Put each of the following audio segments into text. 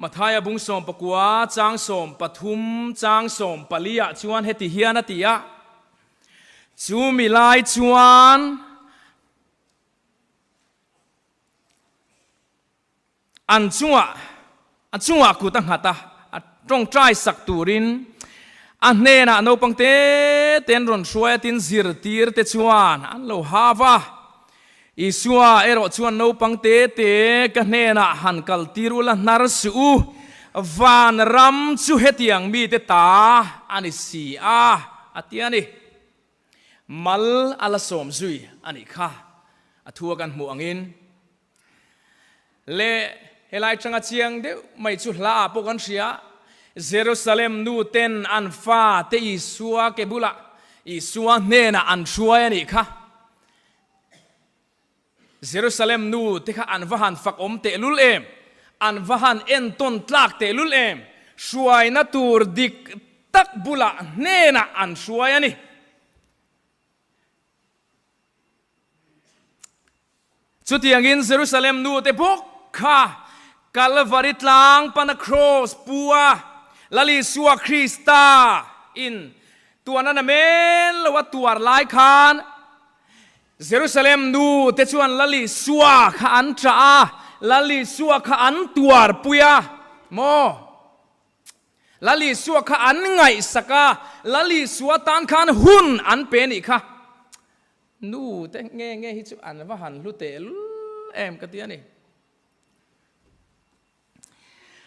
Mathaia bung 19 chang 13 chang 14 ah chuan heti hian a ti a, Chu mi lai chuan an chungah a chungah kut a nghat a, a tawngtai sak turin a hnenah naupang te te an rawn hruai a, tin zirtir te chuan an lo hav a. Isua erawh chuan naupang te te ka hnenah han kal tir ula hnar suh u, van ram chu hetiang mite ta a ni si a, a ti a ni. Mal a la sawm zui a nih kha a thu a kan hmuh angin. Le helai tanga chiang deuh mai chu hla ah pawh kan hria, Jerusalem nu ten an fa te Isua ke bulah, Isua hnenah an hruai a nih kha. Jerusalem nu te kha an va han fak awm tehlul em? An va han entawn tlak tehlul em? Hruaina tur dik tak bulah hnenah an hruai a ni. Chutiangin Jerusalem nu te bawk kha Kalvari tlang pana Kraws pu a, Lal Isua Krista in tuan a na mel lo a tuar lai khan Jerusalem nu te chuan Lal Isua kha an ṭah a, Lal Isua kha an tuar pui a maw? Lal Isua kha an ngaihsak a, Lal Isua tan khan hun an pe nih kha. Nu te nge nge hi chu an va han hlu teh lul em ka ti a ni.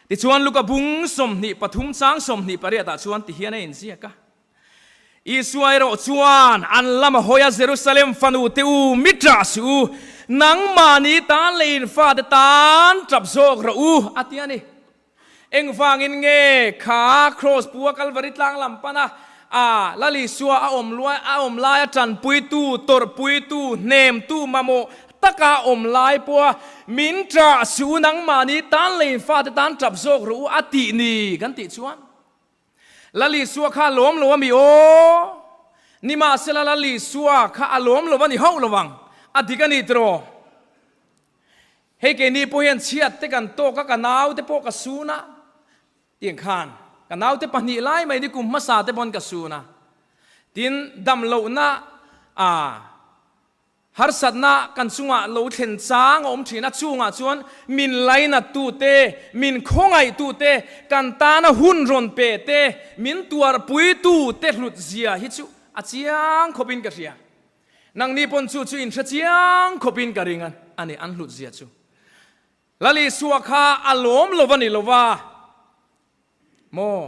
Tichuan Luka bung 23 chang 28 ah chuan ti hian a inziak a, Isua erawh chuan an lam a hawi a, Jerusalem fanu te u, mi ṭah suh u, nangmahni tan leh in fate tan ṭap zawk rawh u, a ti a ni. Engvangin nge kha Kraws pu a Kalvari tlang lam pana a Lal Isua a awm luai a awm laia tanpuitu, tawrhpuitu, hnemtu mamawh taka awm lai pawha min ṭah suh u nangmahni tan leh in fate tan ṭap zawk rawh u a tih ni kan tih chuan Lal Isua kha a lawm lo a mi aw? Nimahsela Lal Isua kha a lawm lo a ni hauh lo ang, a dik a ni tiraw? Hei keini pawh hian chhiat te kan tawk a, ka naute pawh ka sun a, tiang khan ka naute pahnih lai mai ni kum hmasa te pawn ka sun a, tin damlohna a harsatna kan chungah lo thlen chang a awm thin a, chungah chuan min lainat tu te, min khawngaih tu te, kan tana hun rawn pe te, min tuarpui tu te hlut zia hi chu a chiang khawpin ka hria. Nangni pawn chu chu in hre chiang khawpin ka ring a ni, an hlut zia chu. Lal Isua kha a lawm lo a ni lo va maw?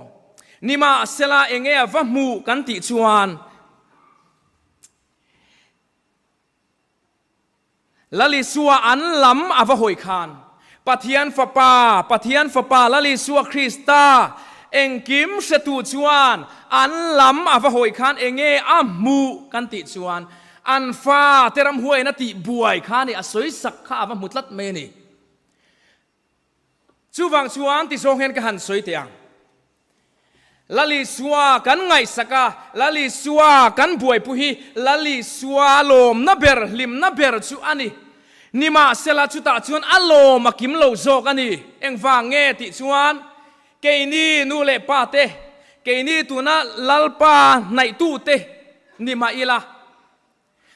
Nimahsela enge a va hmuh kan tih chuan Lal Isua an lam a va hawi khan Pathian Fapa, Pathian Fapa Lal Isua Krista engkim hretu chuan an lam a va hawi khan enge a hmuh kan tih chuan an fa te ramhuaiin a tih buai kha ni, a sawi sak kha a va hmu tlat mai a ni. Chuvang chuan ti zawng hian ka han sawi teh ang. Lal Isua kan ngaihsak a, Lal Isua kan buaipu hi Lal Isua lawmna ber, hlimna ber chu a ni. Nimahsela chutah chuan a lawm a kim lo zawk a ni. Engvang nge tih chuan keini nu leh pa te, keini tuna Lalpa hnaihtute ni mah ila,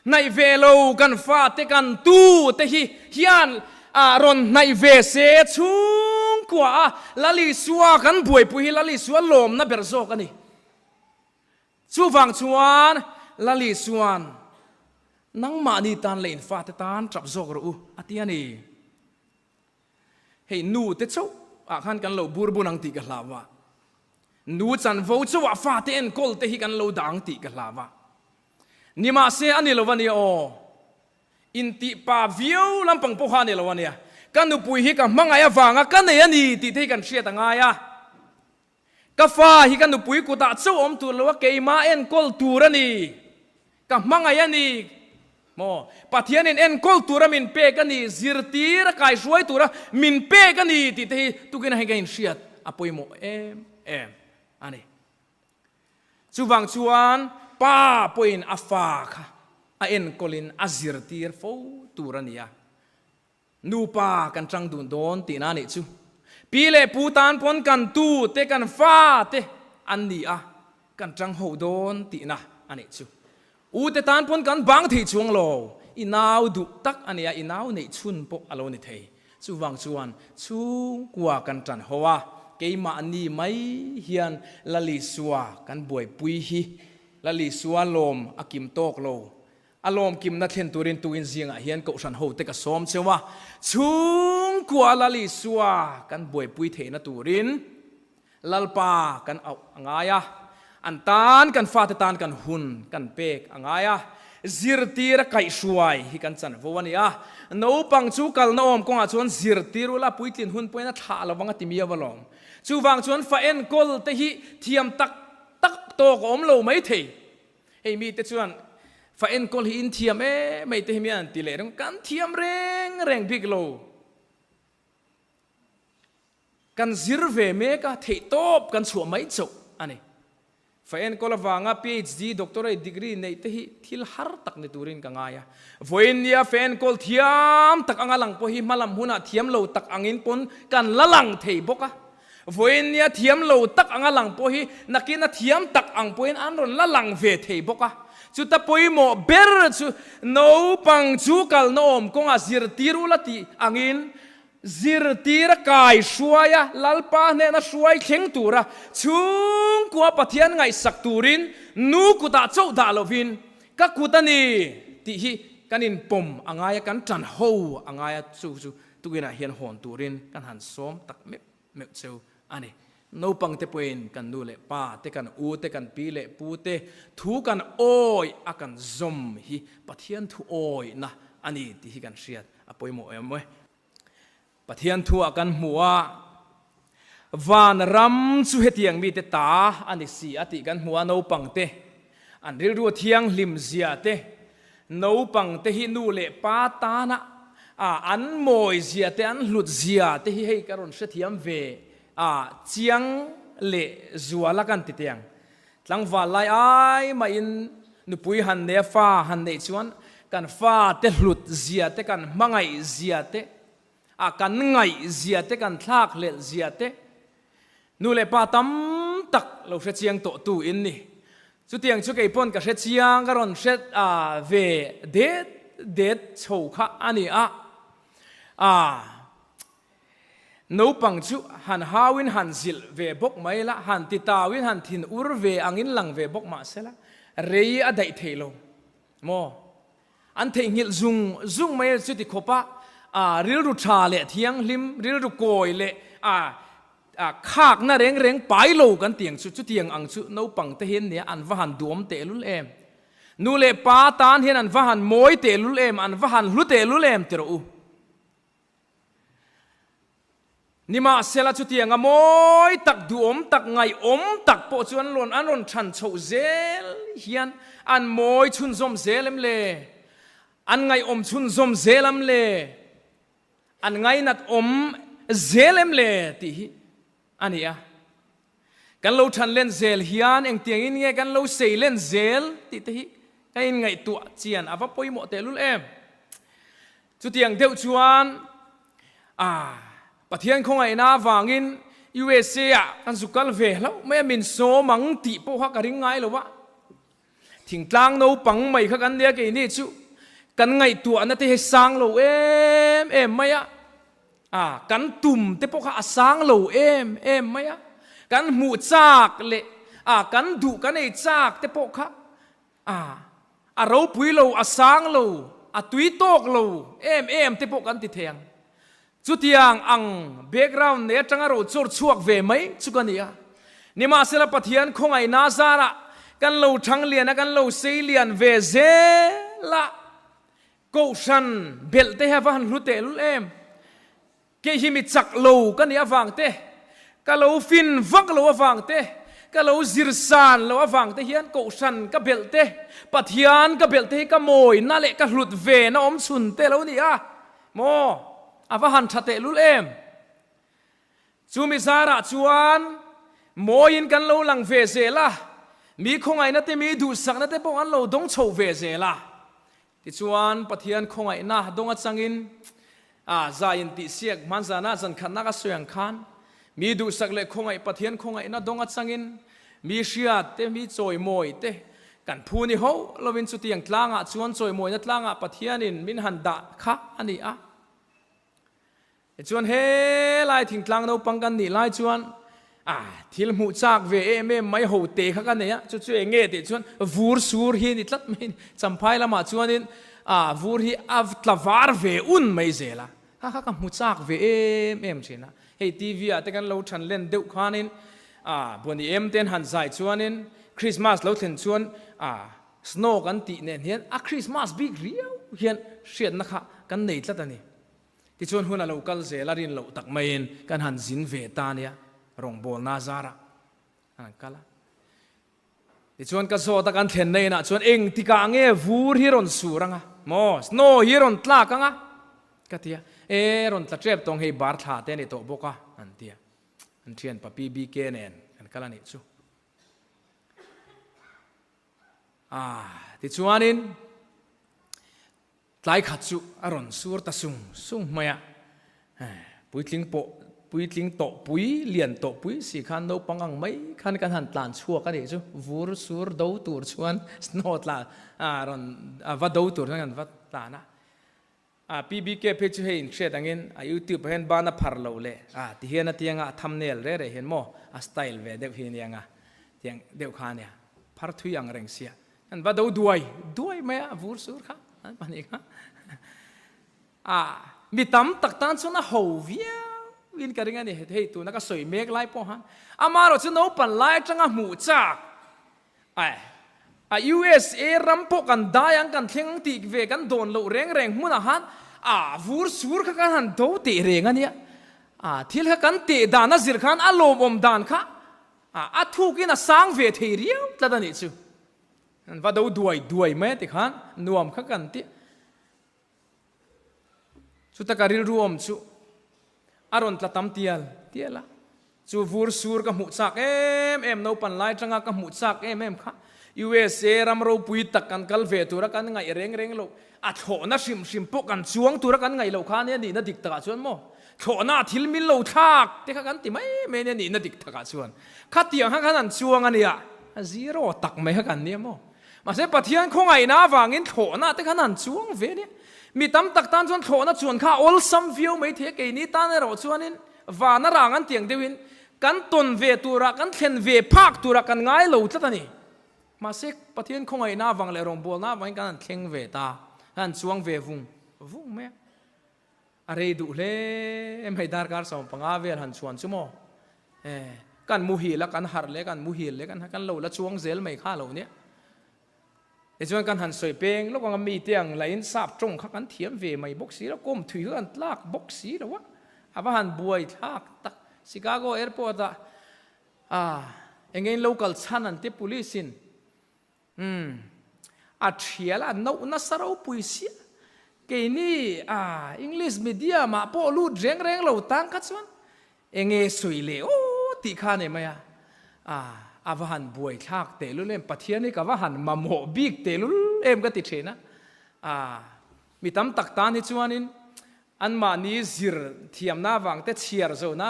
Hnaih ve lo kan fate kan tu te hi hian ah rawn hnaih ve se chhungkua a Lal Isua kan buaipui hi Lal Isua lawmna ber zawk a ni. Chuvang chuan Lal Isua'n nangmahni tan leh in fate tan tap zawk rawh u a ti a ni. Hei nu te chauh ah khan kan lo bur bun ang tih ka hlau a, nu chanvo chauh ah fate enkawl te hi kan lo dah ang tih ka hlau a. Nimahse a ni lo a nia aw. Intih pa viau lampang pawh kha a ni lo a nia. Ka nupui hi ka hmangaih avanga ka nei a ni tih te hi kan hriat a ngai a. Ka fa hi ka nupui kutah chauh awm tur lo a, keimah enkawl tur a ni. Ka hmangaih a ni. Maw? Pathianin enkawl tura min pek a ni, zirtir a kaihruai tura min pek a ni tih te hi tukin a hei ka inhriat a pawimawh em em a ni. Chuvang chuan pa pawhin a fa kha a enkawlin a zirtir fo tur a ni a. Nupa kan tang dun dawn tihna a nih chu. Pi leh pu tan pawn kan tu te kan fa te an ni a, kan tang ho dawn tihna a nih chu. U te tan pawn kan bang thei chuang lo, i nau duh tak a nia, i nau neih chhun pawh a lo ni thei. Chuvang chuan chhungkua kan tan ho a, keimahni mai hian Lalisua kan buaipui hi Lalisua lawm a kim tawk lo. A lawmkimna thlen turin tuin zingah hian Kohhran hote ka sawm cheu a, chhungkua Lalisua kan buaipui theihna turin Lalpa kan auh a ngai a, an tan kan fate tan kan hun kan pek a ngai a, zirtir a kaihhruai hi kan chanvo a ni a, naupang chu kalna awm kawngah chuan zirtir ula puitlin hun pawhin a thlah lo ang a ti miau alawm. Chuvang chuan fa enkawl te hi thiam tak tak tawk a awm lo maithei. Hei mite chuan fa enkawl hi in thiam em mai te hi mian an ti leh reng, kan thiam reng reng bik lo. Kan zir ve mek a, theih tawp kan chhuah mai chauh a ni. Fa enkawl avanga PhD, Doctorate degree neih te hi thil har tak ni turin ka ngai a. Vawiin nia fa enkawl thiam tak anga lang pawh hi hmalam hunah thiam lo tak angin pawn kan la lang thei bawk a. Vawiin nia thiam lo tak anga lang pawh hi nakin a thiam tak ang pawhin an rawn la lang ve thei bawk a. Chuta pawimawh ber chu naupang chu kalna awm kawngah zirtir ula tih angin zirtir a kai hruai a, Lalpa hnena hruai thleng tura chhungkua Pathian ngaihsak turin nu kutah chauh dah lovin ka kut a ni tih hi kan inpawm a ngai a, kan tan ho a ngai a, chu chu tukinah hian hawn turin kan han sawm tak meuh meuh cheu a ni. Naupang te pawhin kan nu leh pa te, kan u te, kan pi leh pu te thu kan awi a kan zawm hi Pathian thu awihna a ni tih hi kan hriat a pawimawh em e. Pathian thuah kan hmu a, van ram chu hetiang mite ta a ni si a tih kan hmu a, naupang te an rilru thianghlim zia te, naupang te hi nu leh pa tana an mawi zia te, an hlut zia te hi hei ka rawn hrethiam ve a, chiang leh zuala kan ti teh ang. Tlangval lai ai mahin nupui han nei a, fa han neih chuan kan fa te hlut zia te, kan hmangaih zia te, a kan ngaih zia te, kan thlak hlelh zia te, nu leh pa tam tak lo hre chiang tawh tu in ni. Chutiang chu kei pawn ka hre chiang, ka rawn hre ve det det chho kha a ni a. A naupang chu han hauin han zilh ve bawk mai la, han ti tauin han thin ur ve angin lang ve bawk mah se la, rei a daih thei lo maw? An theihnghilh zung zung mai a, chuti khawpa a rilru tha leh thianghlim, rilru kawi leh a khakna reng reng pai lo kan ti ang chu, chutiang ang chu naupang te hian nia an va han duhawm tehlul em. Nu leh pa tan hian an va han mawi tehlul em, an va han hlu tehlul em ti rawh u. Nimahsela chutianga mawi tak, duhawm tak, ngaihawm tak pawh chu an rawn an rawn chhan chhoh zel hian an mawi chhunzawm zel em le? An ngaihawm chhunzawm zel am le? An ngainat awm zel em le? tih hi a ni a. Kan lo chhan len zel hian engtiangin nge kan lo sei len zel tih te hi ka inngaihtuah chian a va pawimawh tehlul em. Chutiang deuh chuan ah Pathian khawngaihna avangin USA ah kan zu kal ve hlauh mai a, min sawm ang tih pawh kha ka ring ngai lo a. Thingtlang naupang mai kha kan nia keini chu kan ngaihtuahna te hi sang lo em em mai a, ah kan tum te pawh kha a sang lo em em mai a, kan hmuh chak leh ah kan duh kan ei chak te pawh kha A, a ropui lo, a sang lo, a tui tawk lo em em te pawh kan ti thei ang. Chutiang ang background nei atanga ro chawr chhuak ve mai chu ka ni a. Nimahsela Pathian khawngaihna zarah kan lo thang lian a, kan lo sei lian ve zel a, Kohhran belh te hi a va han hlu tehlul em. Kei hi mi chak lo ka nih avang te, ka lo fin vak lo avang te, ka lo zir san lo avang te hian Kohhran ka belh te, Pathian ka belh te hi ka mawina leh ka hlut ve na awm chhun te lo ni a maw? A va han tha tehlul em! Chu mi zarah chuan mawiin kan lo lang ve zel a, mi khawngaihna te, mi duhsakna te pawh an lo dawng chho ve zel a. Tichuan, Pathian khawngaihna dawng atangin a zai intihsiak hmanzana zankhatna ka sawi ang khan. Mi duhsak leh khawngaih Pathian khawngaihna dawng atangin mi hriat te, mi chawimawi te kan phu ni ho lovin chutiang tlangah chuan chawimawina tlangah Pathianin min han dah kha a ni a. Tichuan helai thingtlang naupang kan nih lai chuan a thil hmuh chak ve em em mai ho te kha ka nei a, chu chu eng nge tih chuan vur sur hi a ni tlat mai a ni. Champhai lamah chuanin a vur hi a tla var ve un mai zel a, kha kha ka hmu chak ve em em thin a. Hei TV ah te kan lo than len deuh khanin a buani em te an han zai chuanin Christmas lo thlen chuan a snow kan tih nen hian a Christmas bik riau hian hriatna kha kan nei tlat a ni. Tichuan hun a lo kal zel a rin loh tak maiin kan han zin ve ta nia, rawngbawlna zarah kan han kal a. Tichuan ka zawt a kan thlenna inah chuan engtikah nge vur hi rawn sur anga maw, snow hi rawn tlak anga ka ti a, e rawn tla tep tawng hei bar thla te a ni tawh bawk a an ti a, an thianpa PBK nen kan kal a nih chu. Ah, tichuanin Tlai khat chu a rawn sur ta sung sung mai a, puitling pawh puitling tawh pui lian tawh pui si khan naupang ang mai khan kan han tlan chhuak a nih chu, vur sur do tur chuan snow tla a rawn a va do tur chuan kan va tlan a. A PBK phei chu hei inhriat angin a youtube ah hian ban a phar lo leh a ti hian a tianga a thumbnail reh reh hian maw a style ve deuh hi a nia nga tiang deuh kha a nia phar thui ang reng sia. An va do duai duai mai a, vur sur kha an pahnih kha. A mi tam tak tan chuan a ho viau in ka ring a ni, hei tuna ka sawi mek lai pawh han. Amaherawh chu naupan lai atanga hmuh chak ai a USA ram pawh kan dai ang kan thleng ang tih ve kan dawn loh reng reng hmunah han a vur sur kha kan han do teh reng a nia. A thil kha kan teh dan a zir khan a lawmawm dan kha A a thukin a sang ve thei riau tlat a nih chu. An va do duai duai mai a ti khan nuam kha kan ti. Chuta ka rilru awm chu a rawn tla tam tial tial a. Chu vur sur ka hmuh chak em em naupan lai tanga ka hmuh chak em em kha USA ram ropui tak kan kal ve tura kan ngaih reng reng loh a thlawhna hrim hrim pawh kan chuang tura kan ngaih loh kha ania nihna dik takah chuan maw Thlawhna thil min lo thlak te kha kan ti mai mai ania nihna dik takah chuan khatiang kha khan an chuang ania zero tak mai kha kan nia maw. Mahse Pathian khawngaihna avangin thlawhna te khan an chuang ve ania. Mi tam tak tan chuan thlawhna chuan kha a awlsam viau mai thei a, keini tan erawh chuanin vana rang an tiang deuhin kan tawn ve turah kan thlen ve phak turah kan ngai lo tlat a ni. Mahse Pathian khawngaihna avang leh rawngbawlna avangin kan han thleng ve ta, kan han chuang ve vung vung mai a. A rei duh hle mai darkar 15 vel han chhuan chu maw? Eh, kan muhil a, kan harh leh kan muhil leh kan kan lo la chuang zel mai kha lo nia. Tichuan kan han sawi peng lawk anga mite ang lahin sap tawng kha kan thiam ve mai bawk si lo, kawm thui kha kan tlak bawk si lo a, a va han buai thlak tak. Chicago airport ah ah eng nge in lo kal chhan an ti police in. Umm, a thial a noh nasa ropui sia. Keini a English medium ah pawh lut reng reng lo tang kha chuan enge sawi leh aw tih kha a nei mai a. A, a va han buai thlak tehlul em, Pathian hi ka va han mamawh bik tehlul em ka ti thin a. A, mi tam tak tan hi chuanin Anmahni zir thiamna avang te, chhiar zohna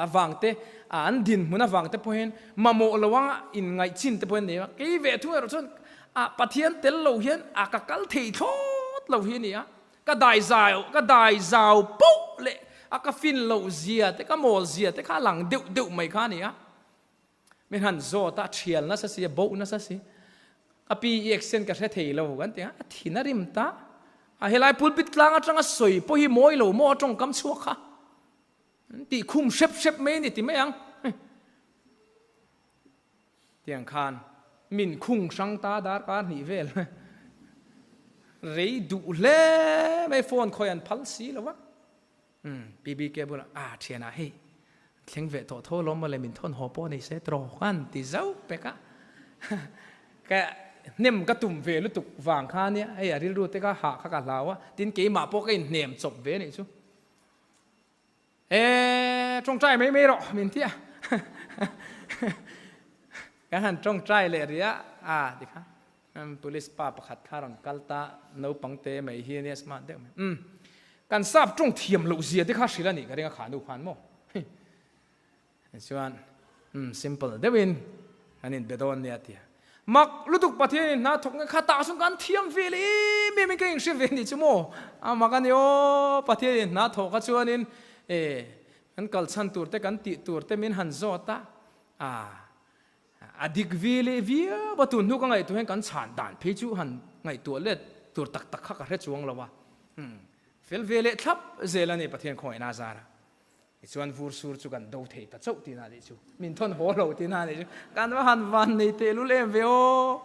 avang te, an dinhmun avang te pawhin mamawh lo anga inngaih chin te pawhin nei a. Kei ve thung erawh chuan Pathian tel lo hian a ka kal thei thlawt lo hi a ni a. Ka dai zau, ka dai zau poh leh a ka fin loh zia te, ka mawl zia te kha a lang deuh deuh mai kha a ni a. Min han zawt a, thial nasa si, a boh nasa si. Ka pi i accent ka hre thei lo kan ti a, a thin a rim ta. A helai pulpit tlang atanga sawi pawh hi mawi lo maw a tawngkam chhuak kha. An tih khum hrep hrep mai a ni ti mai ang. Tiang khan min khung hrang ta darkar hnih vel. Rei duh hle mai phone khawi an phal si lo a. Umm PBK bulah ah thianah hei thleng ve tawh tho lawm mawle min thawn haw pawh nei se tawh ka han ti zauh pek a ka hnem ka tum ve lutuk vang kha ania hei a rilru te kha hah kha ka hlau a tin keimah pawh ka inhnem chawp ve anih chu e tawngtai mai mai rawh min ti a kan han tawngtai leh rih a ah tikhan Police pa pakhat kha rawn kal ta, naupang te mai hi ania smart deuh mai. Umm, kan sap tawng thiam loh zia te kha hrilh a nih ka ring a kha nu khan maw. Chuan umm simple deuhin kan inbe dawn nia tia. Mak lutuk Pathianin hna thawk nge kha tah chuan kan thiam ve leh em em in ka inhre ve nih chu maw? A mak a ni aw, Pathianin hna thawk kha chuanin e kan kal chhan tur te kan tih tur te min han zawt a, a a dik ve leh viau a, tun hnu ka ngaihtuah hian kan chhan dan phei chu han ngaihtuah let tur tak tak kha ka hre chuang lo a, umm fel ve leh thlap zel a ni Pathian khawngaihna zara. Tichuan vur sur chu kan do thei ta chauh tihna anih chu. Min thawn haw lo tihna anih chu. Kan va han van nei tehlul em ve aw.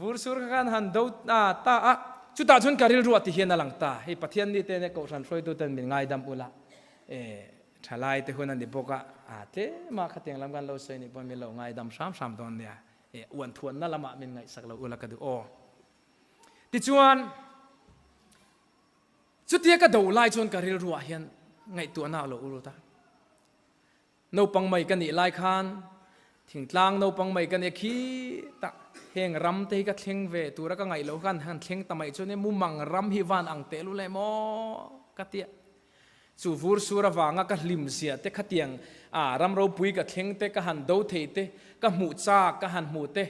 Vur sur kha khan han do ta a. Chutah chuan ka rilru ah ti hian a lang ta. Hei Pathian ni te nia Kohhran hruaitu ten min ngaidam ula. E thalai te hun a ni bawk a. A tlem a khatiang lam kan lo sawi nih pawhin min lo ngaidam hram hram dawn nia. E uan thuanna lamah min ngaihsak lo ula ka duh aw. Tichuan. Chutia ka do lai chuan ka rilruah hian ngaihtuahna a lo urut a. Naupang mai ka nih lai khan thingtlang naupang mai ka nia khitah heng ram te hi ka thleng ve tura ka ngaih loh khan han thleng ta mai chuan mumang ram hi van ang teh lul em aw ka tia. Chu vur sur avanga ka hlim zia te khatiang a ram ropui ka thleng te ka han do thei te ka hmuh chak ka han hmuh te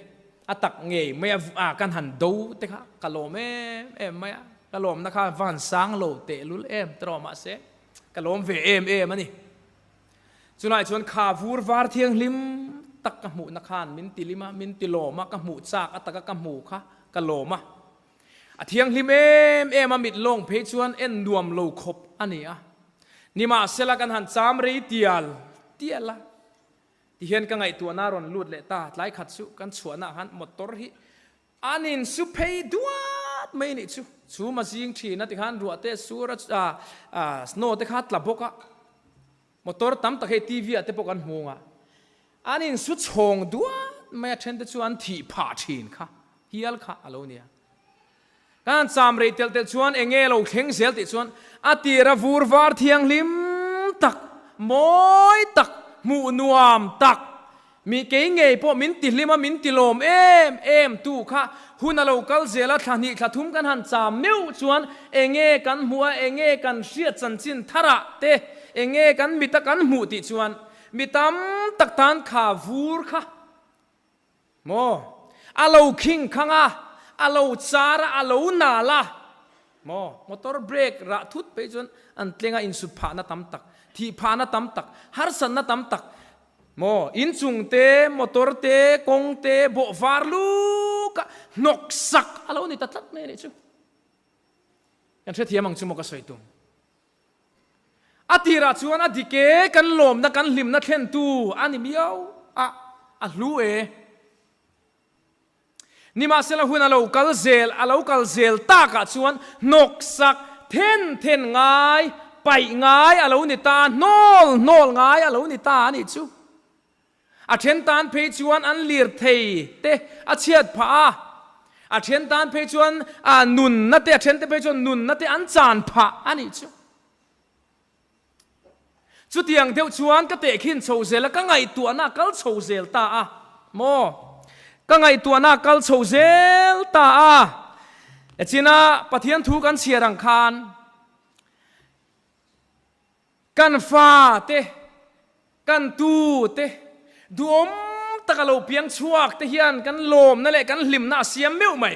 A tak ngei mai a kan han do te kha ka lawm em em mai a, ka lawmna kha van sang lo tehlul em tawh mahse ka lawm ve em em a ni. Chulai chuan kha vur var thianghlim tak ka hmuhna khan min ti lim a, min ti lawm a, ka hmuh chak a taka ka hmu kha ka lawm a. A thianghlim em em a, mit lawng phei chuan en nuam lo khawp a ni a. Nimahsela kan han cham rei tial tial a. Tihian ka ngaihtuahna a rawn lut leh ta, tlai khat chu kan chhuahna ah khan motor hi an in su phei duat mai nih chu, chhum a zing thin a tikhan ruah te sur a snow te kha tla bawk a, motor tam tak hei TV ah te pawh kan hmu ang a, an in su chhawng duat mai a then te chu an thih phah thin kha hial kha a lo nia. Kan han cham rei telh telh chuan eng nge lo thleng zel tih chuan a tira vur var thianghlim tak, mawi tak, hmuh nuam tak, mi kei ngei pawh min ti hlim a, min ti lawm em em tu kha hun a lo kal zel a, thla hnih thla thum kan han cham meuh chuan eng nge kan hmuh a, eng nge kan hriat chanchin tharah te, eng nge kan mita kan hmuh tih chuan mi tam tak tan kha vur kha Maw? A lo khing khang a, a lo char a, a lo nal a. Maw? Motor brake rah thut phei chuan an tleng a, insut phahna tam tak, thih phahna tam tak, harsatna tam tak. Maw? Inchung te, motor te, kawng te, bawh var luk a, hnawk sak a lo ni ta tlat mai a nih chu. Kan hrethiam ang chu maw ka sawi tum. A tirah chuan a dik e, kan lawmna, kan hlimna thlentu a ni miau a, a hlu e. Nimahsela hun a lo kal zel, a lo kal zel takah chuan hnawksak then then ngai, paih ngai a lo ni ta, hnawl hnawl ngai a lo ni ta a nih chu. A then tan phei chuan an lir thei te a chhiat phah a, a then tan phei chuan a nunna te, a then te phei chuan nunna te an chan phah a nih chu. Chutiang deuh chuan ka tehkhin chho zel a, ka ngaihtuahna a kal chho zel ta a maw? Ka ngaihtuahna a kal chho zel ta a. Echina Pathian thu kan chhiar ang khan Kan fa te, kan tu te, duhawm taka lo piang chhuak te hian kan lawmna leh kan hlimna a siam meuh mai.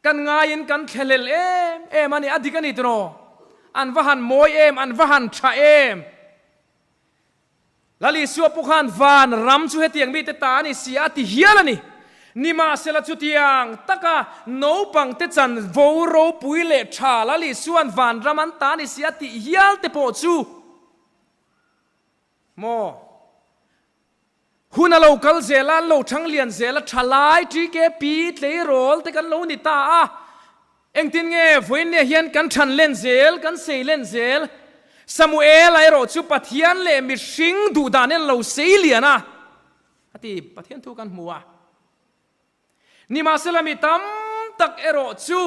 Kan ngaiin kan thlahlel em em a ni, a dik a ni tiraw? An va han mawi em, an va han tha em? Lal Isua pawh khan van ram chu hetiang mite ta a ni si a ti hial a ni. Nimahsela chutiang taka naupangte chanvo ropui leh tha Lal Isua'n van ram an ta a ni si a tih hial te pawh chu maw hun a lo kal zel a, an lo thang lian zel a, thalai, TKP, tleirawl te kan lo ni ta a. Engtin nge vawiinleh hian kan than len zel, kan sei len zel? Samuela erawh chu Pathian leh mihring duh dan en lo sei lian a, a ti. Pathian thu kan hmu a. Nimahsela mi tam tak erawh chu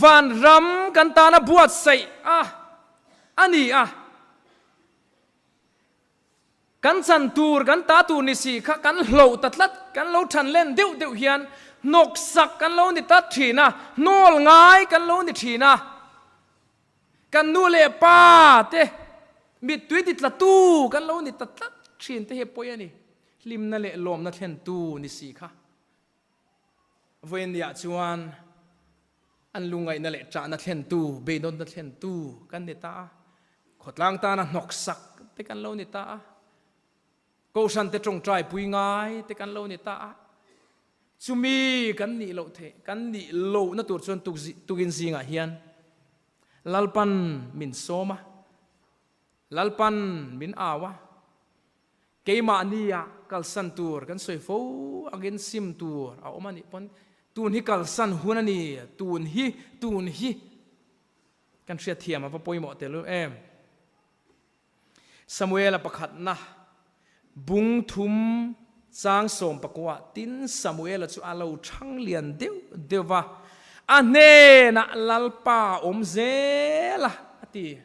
vanram kan tana buatsaih a a ni a. Kan chan tur, kan ta tur ni si kha kan hloh ta tlat, kan lo than len deuh deuh hian hnawksak kan lo ni tlat thin a, hnawl ngai kan lo ni thin a. Kan nu leh pa te, Mittui ti tlatu kan lo ni ta tlat thin te hi a pawi a ni. Hlimna leh lawmna thlentu ni si kha. Vawiinniah chuan an lungngaihna leh ṭahna thlentu, beidawnna thlentu kan ni ta a. Khawtlang tana hnawksak te kan lo ni ta a. Kohhran te ṭawngṭai pui ngai te kan lo ni ta a. Chumi kan nih loh theih, kan nih lohna tur chuan tukin zingah hian Lalpan min sawm a, Lalpan min au a, keimahnia kalsan tur kan sawi fo angin sim tur a awm a nih pawn tun hi kalsan hun a ni, tun hi, tun hi kan hriatthiam a va pawimawh tel em. Samuela pakhatna bung thum chang sawm pakua tin Samuela chu a lo thang lian deuh deuh va, a hnenah Lalpa awm zel a, a ti.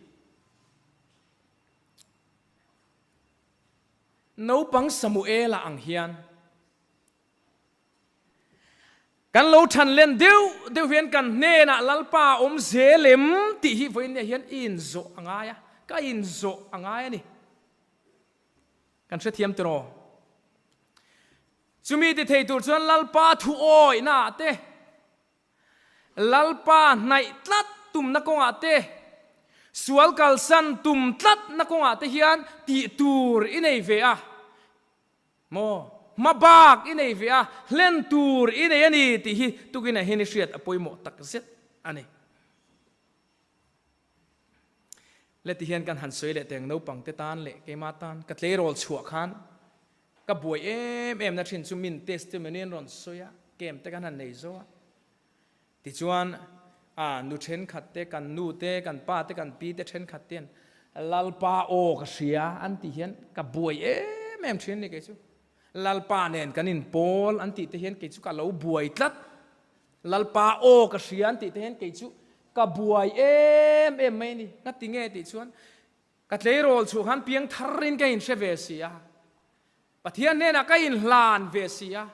Naupang Samuela ang hian Kan lo than len deuh deuh hian kan hnenah Lalpa a awm zel em tih hi vawiin nia hian i inzawh a ngai a, ka inzawh a ngai a ni. Kan hrethiam tiraw? Chumi ti thei tur chuan Lalpa thu awihna ah te, Lalpa hnaih tlat tumna kawngah te, sual kalsan tum tlatna kawngah te hian tih tur i nei ve a. Maw? Hma bak i nei ve a, hlen tur i nei a ni tih hi tukinah hian i hriat a pawimawh tak zet a ni. Le ti hian kan han sawi leh teng naupang te tan leh keima tan ka tleirawl chhuah khan ka buai em em na thin chu min testimony an rawn sawi a, camp te kan han nei zo a. Tichuan, a nu thenkhat te, kan nu te, kan pa te, kan pi te thenkhat ten Lalpa aw ka hria an tih hian ka buai em em thin a ni kei chu. Lalpa nen kan inpawl an tih te hian kei chu ka lo buai tlat. Lalpa aw ka hria an tih te hian kei chu ka buai em em mai a ni. Ngati nge tih chuan ka tleirawl chhuah khan piang tharin ka inhre ve si a, Pathian hnenah ka inhlan ve si a.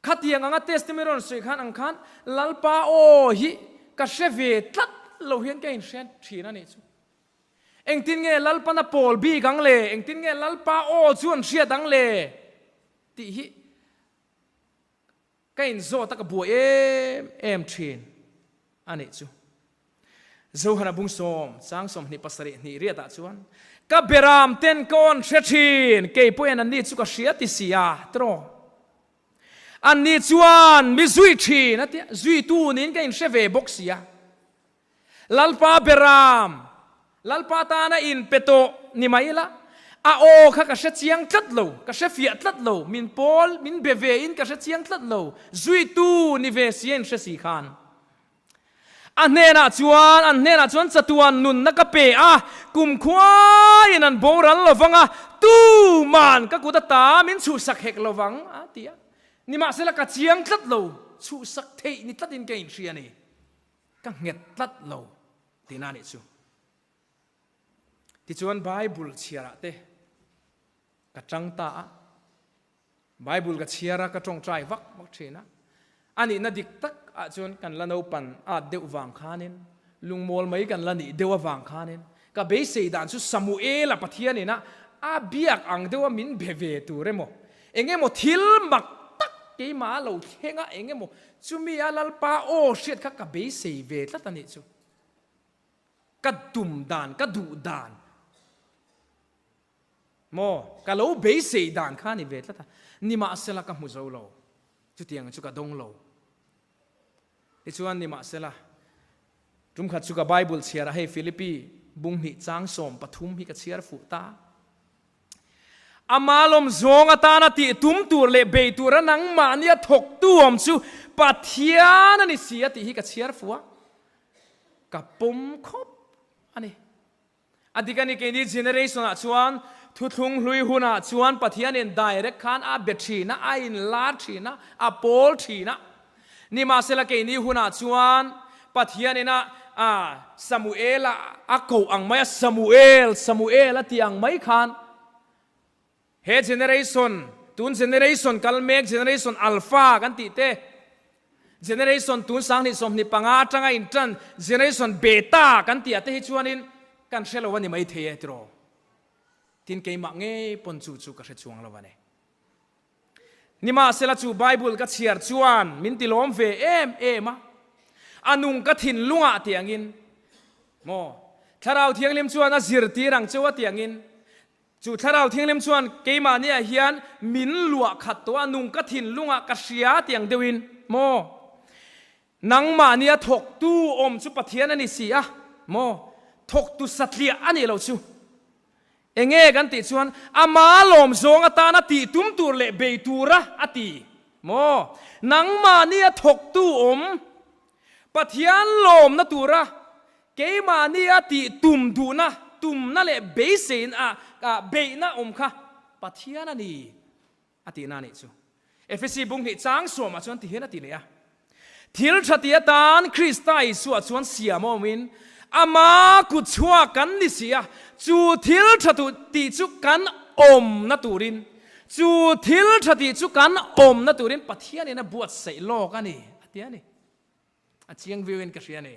Khatiang anga testimony rawn sawi khan ang khan Lalpa aw hi ka hre ve tlat lo hian ka inhre thin a nih chu. Engtin nge Lalpan a pawl bik ang le, engtin nge Lalpa aw chu an hriat ang le tih hi ka inzawt a ka buai em em thin a nih chu. Zohana bung sawm, chang 27 hnih riatah chuan, Ka beram ten ka awn hre thin, kei pawhin anni chu ka hria ti si a, tiraw? Anni chuan mi zui thin a tia, zuitu niin ka inhre ve bawk si a. Lalpa beram, Lalpa tana inpe tawh ni mai ila, a aw kha ka hre chiang tlat lo, ka hre fiah tlat lo, min pawl, min be ve in ka hre chiang tlat lo, zuitu ni ve si a inhre si khan. A hnenah chuan, an hnenah chuan chatuan nunna ka pe a, kumkhuaiin an boral lo vang a, tuman ka kut ata min chhuhsak hek lo vang, a ti a. Nimahsela ka chiang tlat lo, chhuhsak theih ni tlatin ka inhria a ni. Ka nghet tlat lo tihna a nih chu. Tichuan Bible chhiarah te ka tang ta a. Bible ka chhiar a, ka tawngtai vak vak thin a. A nihna dik tak ah chuan kan la naupan at deuh vang khanin, lungmawl mai kan la nih deuh avang khanin, ka beisei dan chu Samuela Pathian ina a biak ang deuha min be ve tur emaw, eng emaw thil mak tak keimah a lo thleng a, eng emaw chumi a Lalpa aw hriat kha ka beisei ve tlat a nih chu. Ka tum dan, ka duh dan. Maw? Ka lo beisei dan kha a ni ve tlat a, nimahsela ka hmu zo lo, chutiang chu ka dawng lo. Tichuan, nimahsela, tumkhat chu ka Bible chhiar a, hei Philippi bung hnih chang 13 hi ka chhiar fuh ta. Ama lawm zawng atana tih tum tur leh bei tura nangmahnia thawktu awm chu Pathian a ni si a tih hi ka chhiar fuh a, ka pawm khawp a ni. A dik a ni, keini generation ah chuan thuthlung hlui hunah chuan Pathianin direct khan a be thin a, a inlar thin a, a pawl thin a. Nimahsela keini hunah chuan Pathianin a a Samuela a koh ang mai a, Samuel, Samuel a tih ang mai khan He generation, tun generation kal mek, generation alpha kan tih te, generation tun 2025 atanga intan generation beta kan tih ah te hi chuanin Kan hre lo a ni maithei e tiraw? Tin keimah ngei pawn chu chu ka hre chuang lo a ni. Nimahsela chu Bible ka chhiar chuan min ti lawm ve em em a, a nung ka thinlungah tiangin maw Thlarau Thianghlim chuan a zirtir ang cheu a tiangin chu Thlarau Thianghlim chuan keimahniah hian min luah khat tawh a, nung ka thinlungah ka hria tiang deuhin maw nangmahnia thawktu awm chu Pathian a ni si a maw thawktu satliah a nih loh chu. Enge kan tih chuan ama lawm zawng atana tih tum tur leh bei tura a ti maw? Nangmahni a thawktu awm Pathian lawmna tura keimahni a tih tum duhna, tumna leh beiseina a beihna awm kha Pathian a ni. A tihna a nih chu. Efesi bung hnih chang sawmah chuan tihian a ti leh a, Thil tha ti atan Krista Isua chuan siam awmin ama kut chhuak kan ni si a, chu thil tha tih chu kan awmna turin, chu thil tha tih chu kan awmna turin Pathianin a buatsaih lawk a ni, a ti a ni. A chiang viauin ka hria a ni.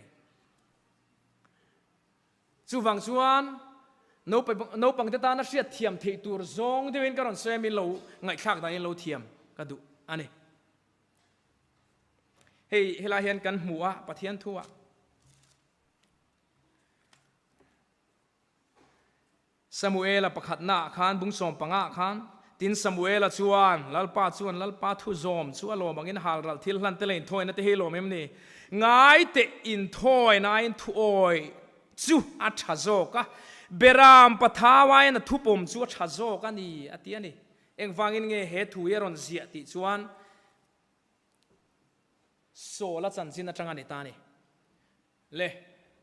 Chuvang chuan naupangte tana hriat thiam theih tur zawng deuhin ka rawn sawi a, min lo ngaihthlak danin lo thiam ka duh a ni. Hei helai hian kan hmu a Pathian thu ah. Samuela pakhatnaah khan, bung sawmpangah khan, Tin, Samuela chuan, Lalpa chuan Lalpa thu zawm chu a lawm angin halral thil hlan te leh inthawina te hi lawm em ni? Ngai teh, inthawinain thu awi chu a tha zawk a, Beram pathau aiin a thupawm chu a tha zawk a ni, a ti a ni. Engvangin nge he thu hi a rawn ziah tih chuan Saul-a chanchin atang a ni ta a ni. Le,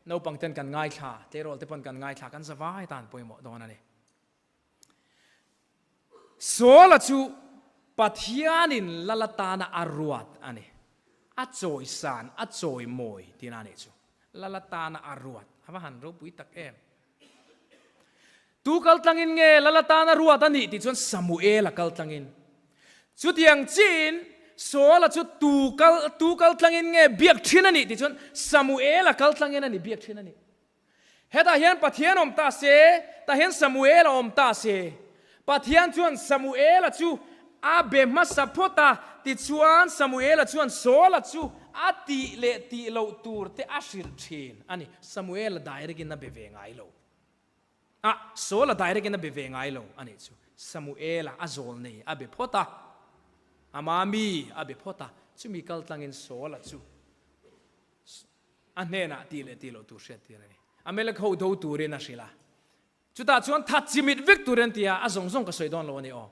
naupang ten kan ngaithla, tleirawl te pawn kan ngaithla, kan zavai tan pawimawh dawn a ni. Saula chu Pathianin lal atana a ruat a ni. A chawisan, a chawimawi tihna a nih chu. Lal atana a ruat, a va han ropui tak em. Tu kal tlangin nge lal atana ruat a nih tih chuan Samuela kal tlangin. Chutiang chiin Saula chu tu kal tu kal tlangin nge biak thin a nih tih chuan Samuela kal tlangin a ni biak thin a nih. Hetah hian Pathian awm ta se, tah hian Samuela awm ta se. Pathian chuan Samuela chu a be hmasa phawt a, tichuan Samuela chuan Saula chu a tih leh tih loh tur te a hrilh thin a ni. Samuela direct in a be ve ngai lo. A, Saula direct in a be ve ngai lo a nih chu. Samuela a zawl nei a be phawt a, ama mi a be phawt a, chumi kal tlangin Saula chu a hnenah tih leh tih loh tur hriat tir a ni. Amalek ho do turin a hrilh a. Chutah chuan that chimit vek tur an ti a, a zawng zawng ka sawi dawn lo a ni aw.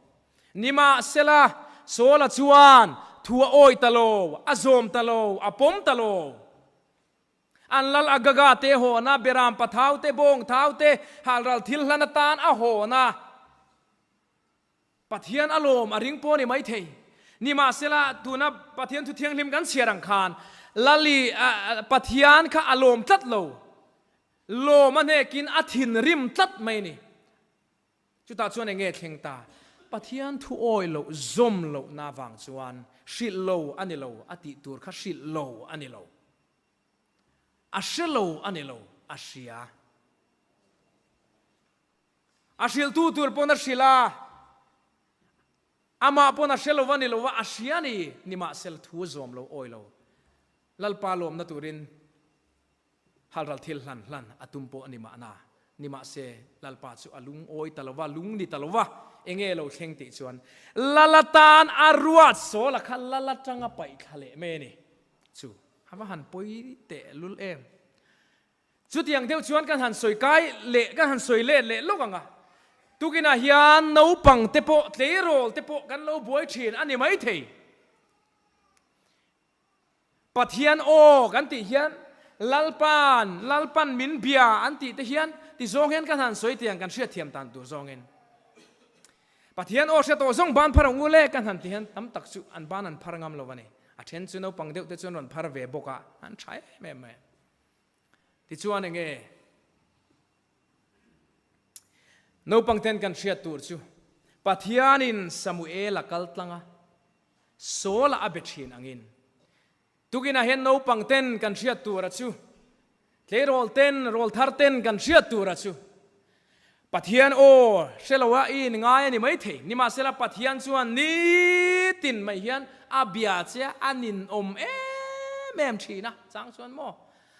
Nimahsela, Saula chuan thu a awi ta lo, a zawm ta lo, a pawm ta lo. An lal Agaga te hawn a, Beram pathau te, bawng thau te, halral thil hlan atan a hawn a. Pathian a lawm a ring pawh a ni maithei. Nimahsela, tuna Pathian thu thianghlim kan chhiar ang khan, Lali, Pathian kha a lawm tlat lo. Lawm a hnekin a thinrim tlat mai a ni. Chutah chuan eng nge thleng ta? Pathian thu awi loh, zawm lohna vang chuan hrilh lo a ni lo, a tih tur kha hrilh lo a ni lo. A hre lo a ni lo, a hria. A hrilhtu tur pawn a hrilh a, amah pawn a hre lo a ni lo a, a hria a ni. Nimahsela thu zawm lo awi lo. Lalpa lawmna turin Halral thil hlan hlan a tum pawh a ni mahna. Nimahse, Lalpa chu a lungawi ta lo va, lung ni ta lo va, enge lo thleng tih chuan Lal atan a ruat Sawla kha Lal atanga paih thla leh mai a ni. Chu a va han pawi teh lul em. Chutiang deuh chuan kan han sawi kai leh kan han sawi let leh lawk ang a. Tukinah hian naupang te pawh tleirawl te pawh kan lo buai thin a ni maithei. Pathian aw kan tih hian Lalpa'n, Lalpan min bia an tih te hian ti zawng hian kan han sawi tiang kan hriatthiam tan tur zawngin. Pathian aw hre tawh zawng ban phar ang u le kan han ti hian tam tak chu an ban an phar ngam lo a ni. A then chu naupang deuh te chuan rawn phar ve bawk a, an tha em em mai. Tichuan enge naupang ten kan hriat tur chu Pathianin Samuela kal tlang a, Saul-a a be thin angin. Tukinah hian naupang ten kan hriat tura chu. Tleirawl ten, rawlthar ten kan hriat tura chu Pathian aw hre lo a i inngai a ni maithei. Nimahsela Pathian chuan nitin mai hian a bia che a, a ninawm em em thin a, chang chuan maw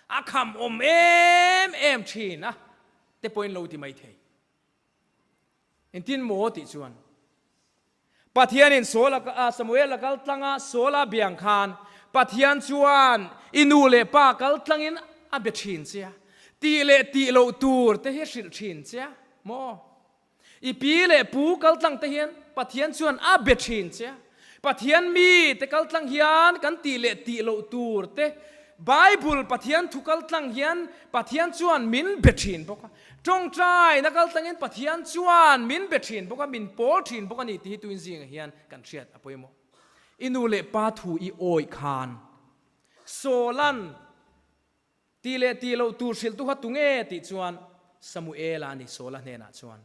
a kham awm em em thin a te pawhin lo ti maithei. Engtin maw tih chuan Pathianin Saul a Samuel a kal tlanga Saul a biang khan Pathian chuan i nu leh pa kal tlangin a be thin che a, tih leh tih loh tur te hi hrilh thin che a maw? I pi leh pu kal tlang te hian Pathian chuan a be thin che a, Pathian mi te kal tlang hian kan tih leh tih loh tur te Bible Pathian thu kal tlang hian Pathian chuan min be thin bawk a. Tawngtaina kal tlangin Pathian chuan min be thin bawk a, min pawl thin bawk a ni tih hi tuin zingah hian kan hriat a pawimawh. I nu leh pa thu i awih khan Sawlan tih leh tih loh tur hrilhtu kha tunge tih chuan Samuela a ni Sawla hnenah chuan.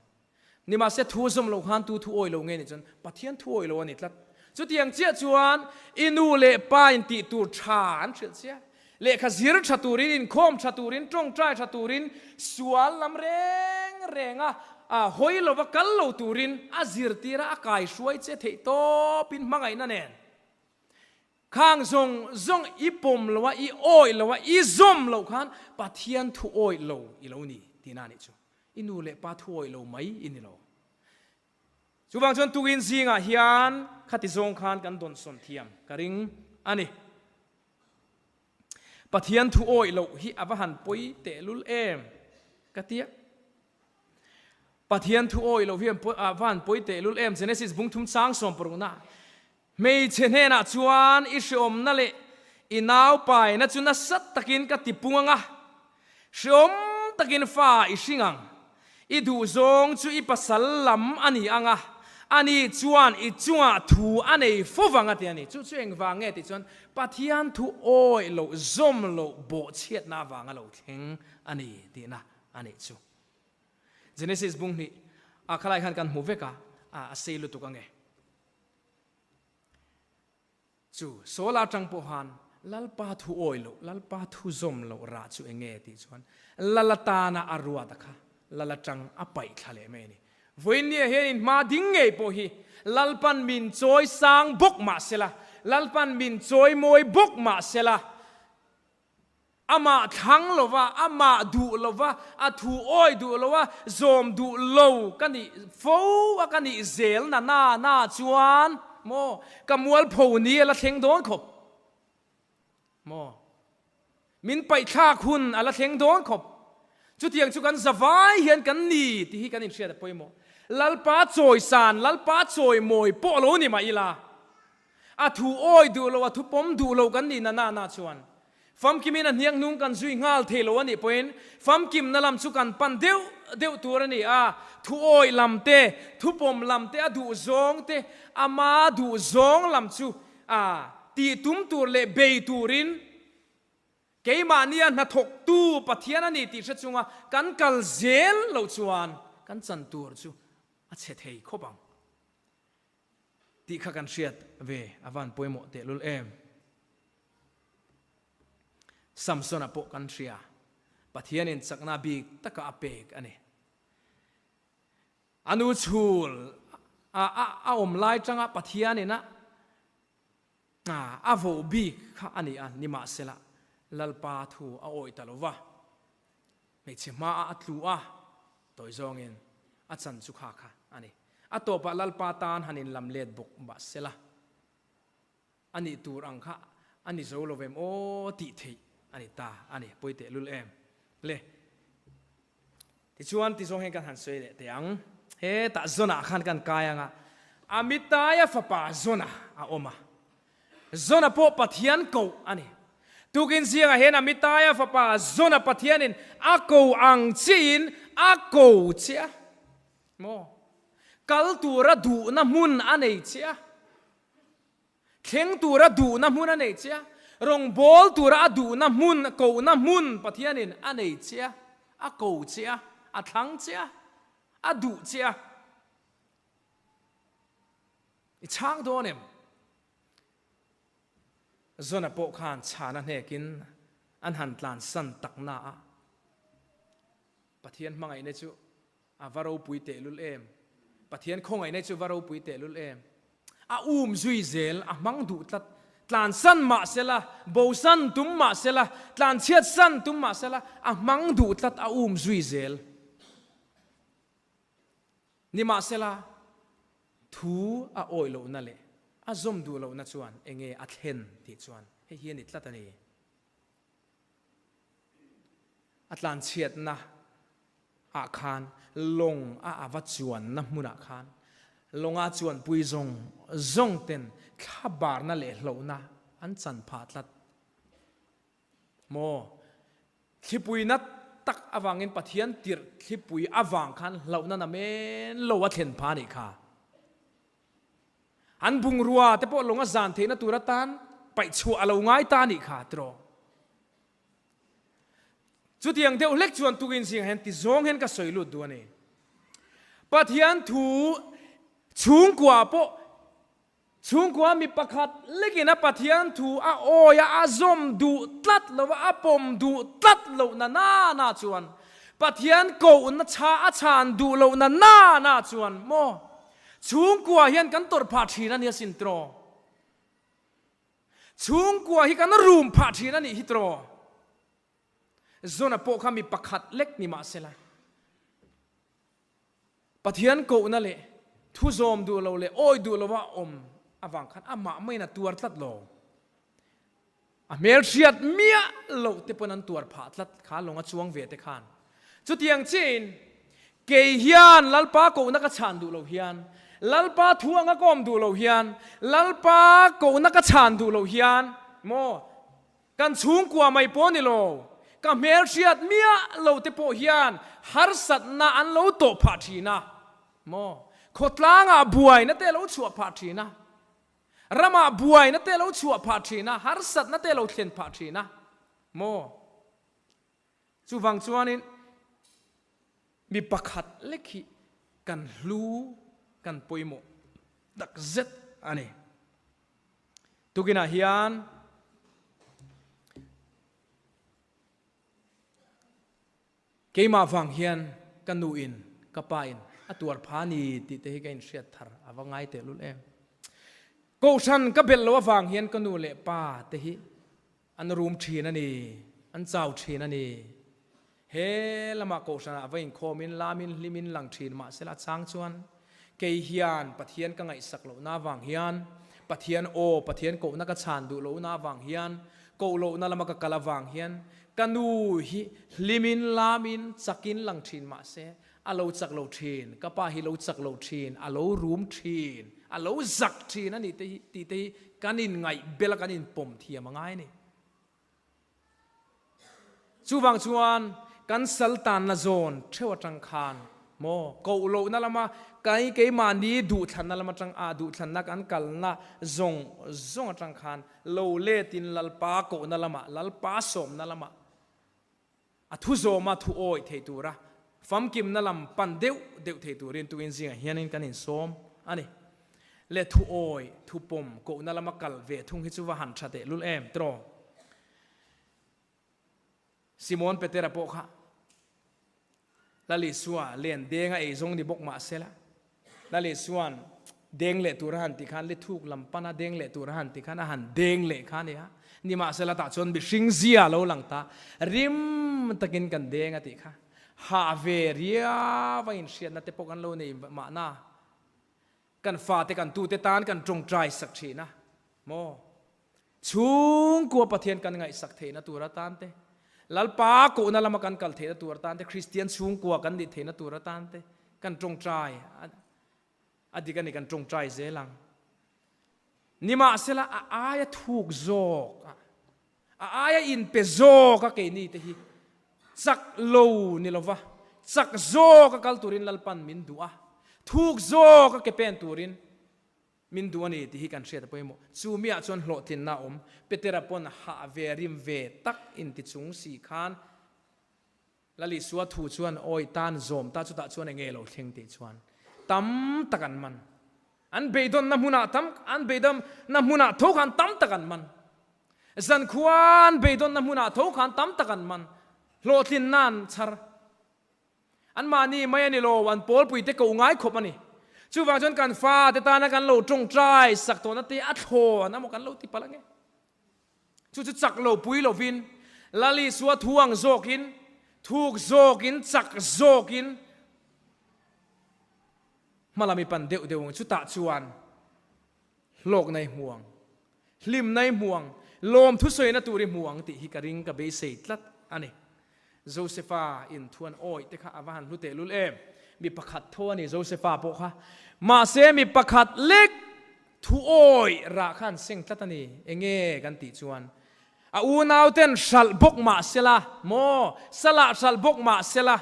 Nimahse thu zawm loh khan tu thu awih lo nge nih chuan Pathian thu awih lo a ni tlat. Chutiang chiah chuan i nu leh pa in tih tur tha an hrilh chiah. Lehkha zir tha turin, inkhawm tha turin, tawngtai tha turin, sual lam reng renga hawi lova kal lo turin a zirtir a, a kaihruai che theih tawpin hmangaihna nen. Khang zawng zawng i pawm lo a, i awih lo a, i zawm loh khan Pathian thu awih lo i lo ni tihna a nih chu. I nu leh pa thu awih lo mai i ni lo. Chuvang chuan tukin zingah hian khati zawng khan kan dawnsawn thiam ka ring a ni. Pathian thu awih loh hi a va han pawi tehlul em ka tia. Pathian thu awih loh hi a va han pawi tehlul em Genesis bung thum chang sawm parukna Hmeichhe hnenah chuan i hreawmna leh i naupaina chu nasa takin ka tipung ang a, hreawm takin fa i hring ang. I duhzawng chu i pasal lam a ni ang a, ani chuan i chungah thu a nei fo vang a ti a ni. Chu chu engvang nge tih chuan Pathian thu awih loh zawm loh bawhchhiatna avanga lo thleng a ni tihna a nih chu. Genesis bung hnih ah khalai khan kan hmu vek a, a sei lutuk ang e. Chu Saul atang pawh khan Lalpa thu awi loh, Lalpa thu zawm loh rah chu eng nge tih chuan Lal atana a ruat a kha Lal atang a paih thla leh mai a ni. Vawiinnia hian in hma ding ngei pawh hi Lalpan min chawi sang bawk mah sela, Lalpan min chawi mawi bawk mah sela, Amah thlang lova, amah duh lova, a thu awi duh loa zawm duh lo ka nih fo a ka nih zel na na na chuan maw ka mualpho ni a la thleng dawn khawp maw min paihthlak hun a la thleng dawn khawp chutiang chu kan zavai hian kan ni tih hi kan inhriat a pawimawh Lalpa chawisan Lalpa chawimawi pawh lo ni mah ila A thu awi duh lo, a thu pawm duh lo kan nih na na na chuan famkimin a hniang hnung kan zui nghal thei lo a nih pawhin famkimna lam chu kan pan deuh deuh tur a ni a. Thu awi lam te, thu pawm lam te, a duh zawng te, ama duh zawng lam chu a tih tum tur leh bei turin keimahnia hnathawktu Pathian a ni tih hre chunga kan kal zel loh chuan kan chan tur chu a chhe thei khawp ang. Tih kha kan hriat ve a van pawimawh tehlul em. Samsona pawh kan hria, Pathianin chakna bik taka a pek a ni. A nu chhul a a awm lai tanga Pathianin a a voh bik kha a ni a, nimahsela Lalpa thu a awih ta lo va, Hmeichhe hmaah a tlu a, tawi zawngin a chan chu kha kha a ni. A tawpah Lalpa tan han inlam let bawk mah sela, a nih tur ang kha a ni zo lo vem aw tih theih a ni ta a ni, pawi teh lul em le. Tichuan ti zawng hian kan han sawi leh teh ang. Hetah Zona khan kan kai ang a, Amitaia fapa Zona a awm a. Zona pawh Pathian koh a ni. Tukin zingah hian Amitaia fapa Zona Pathianin a ko ang chiin a ko che a. Maw? Kal tura duhna hmun a nei che a. Thleng tura duhna hmun a nei che a. Rawngbâwl tura a duhna hmun, kohna hmun Pathianin a nei che a. A ko che a, a thlang che a, a duh che a. I chhang dawn em? Zona pawh khan chhana hnekin an han tlansan tak na a. Pathian hmangaihna chu a va ropui tehlul em! Pathian khawngaihna chu va ropui tehlul em! A um zui zel, a hmang duh tlat. Tlansan mah sela, bosan tum mah sela, tlanchhiatsan tum mah sela, a hmang duh tlat, a um zui zel. Nimahsela, thu a awih lohna leh a zawm duh lohna chuan enge a thlen tih chuan hei hi a ni tlat a ni. A tlanchhiatna ah khan lawng a ava chuanna hmunah khan lawnga chuanpui zawng zawng ten thlabarna leh hlauhna an chan phah tlat. Maw? Thlipuina tak avangin Pathian tirh thlipui avang khan hlauhna namen lo a thlen pha anih kha. An bungrua te pawh lawng a zan theihna tur atan paih chhuah a lo ngai ta anih kha tiraw? Chutiang deuh hlek chuan tukin zingah hian ti zawng hian ka sawi lut duh a ni. Pathian thu chhungkua pawh Chhungkua mi pakhat lekin a Pathian thu a awi a, a zawm duh tlat lo a, a pawm duh tlat loh na na na chuan, Pathian kohna chha a chhan duh loh na na na chuan maw chhungkua hian kan tawrh phah thin a nia sin tiraw? Chhungkua hi kan rum phah thin a nih hi tiraw? Zona pawh kha mi pakhat lek ni mahsela, Pathian kohna leh thu zawm duh lo leh awi duh lova awm avang khan amah maiin a tuar tlat lo. A hmelhriat miah loh te pawn an tuar phah tlat kha lawng a chuang ve te khan. Chutiang chiahin kei hian Lalpa kohna ka chhan duh lo hian, Lalpa thu anga ka awm duh lo hian, Lalpa kohna ka chhan duh lo hian maw Kan chhungkua mai pawh ni lo, ka hmelhriat miah lo te pawh hian harsatna an lo tawh phah thin a, maw? Khawtlangah buaina te lo chhuah phah thin a, ramah buaina te lo chhuah phah thin a, harsatna te lo thlen phah thin a, maw? Chuvang chuanin mi pakhat lek hi kan hlu, kan pawimawh takzet a ni. Tukinah hian keimah vang hian ka nu in ka pa in a tuar pha ni tih te hi ka inhriat thar a va ngai tehlul em. Kohhran ka belh loh avang hian ka nu leh pa te hi An rum thin a ni, an chau thin a ni. He lamah kohhranah va inkhawmin lamin hlimin lang thin mahsela a chang chuan kei hian Pathian ka ngaihsak lohna avang hian, Pathian aw, Pathian kohna ka chhan duh lohna avang hian, koh lohna lama ka kal avang hian ka nu hi hlimin lamin chakin lang thin mahse a lo chak lo thin, ka pa hi lo chak lo thin, a lo rum thin, a lo zak thin a nih te hi tih te hi kan inngaih bel a kan inpawm thiam a ngai a ni. Chuvang chuan kan sal tanna zawn theuh atang khan maw koh lohna lama kai keimahni duhthlanna lam atang a duhthlanna kan kalna zawng zawng atang khan lo letin Lalpa kohna lamah Lalpa sawmna lamah A thu zawma thu awih thei tura famkimna lam pan deuh deuh thei turin tuin zingah hianin kan insawm a ni. Le thu awih, thu pawm, kohna lama kal ve thung hi chu va han tha tehlul em tiraw? Simon Petera pawh kha Lal Isua len denga ei zawng ni bawk mah sela, Lal Isua'n deng leh tur a han ti khan, lithuk lam pana deng leh tur a han ti khan a han deng leh kha a ni a. Nimahsela tah chuan mihring zia a lo lang ta, rim takin kan deng a tih kha. Hah ve riau a inhriatna te pawh kan lo nei mahna, kan fate kan tute tan kan tawngtai sak thin a maw? Chhungkua Pathian kan ngaihsak theihna tur atan te, Lalpa kohna lama kan kal theihna tur atan te, Kristian chhungkua kan nih theihna tur atan te kan tawngtai a dik a ni, kan tawngtai zel ang. Nimahsela a aia thuk zawk a, a aia inpe zawk a keini te hi chak lo ni lova, chak zawk a kal turin Lalpan min duh a, thuk zawk a ke pen turin Min duh a ni tih hi kan hriat a pawimawh. Chu miah chuan hlawhtlinna a awm. Petera pawn hah ve rim ve tak inti chung si khan Lal Isua thu chuan awi tan zawm ta chutah chuan enge lo thleng tih chuan tam tak an man. An beidawnna hmunah tam an beidawnna hmunah tho khan tam tak an man. Zankhua an beidawnna hmunah tho khan tam tak an man. Hlawhtlinna an chhar. Anmahni mai a ni lo, an pawlpui te koh ngai khawp a ni. Chuvang chuan kan fate tana kan lo tawngtai sak tawhna te a thlawn amaw kan lo ti palh ange. Chu chu chak lo pui lovin, Lal Isua thu ang zawkin, thuk zawkin, chak zawkin hmalam i pan deuh deuh ang. Chutah chuan hlawkna i hmu ang, hlimna i hmu ang, lawm thusawina tur i hmu ang tih hi ka ring, ka beisei tlat a ni. Josefa in thuan awih te kha a va han hlu tehlul em! Mi pakhat tho a ni Josefa pawh kha. Mahse mi pakhat lek thu awih rah kha an seng tlat a ni. Enge kan tih chuan a unau ten hralh bawk mah sela maw? Salah hralh bawk mah sela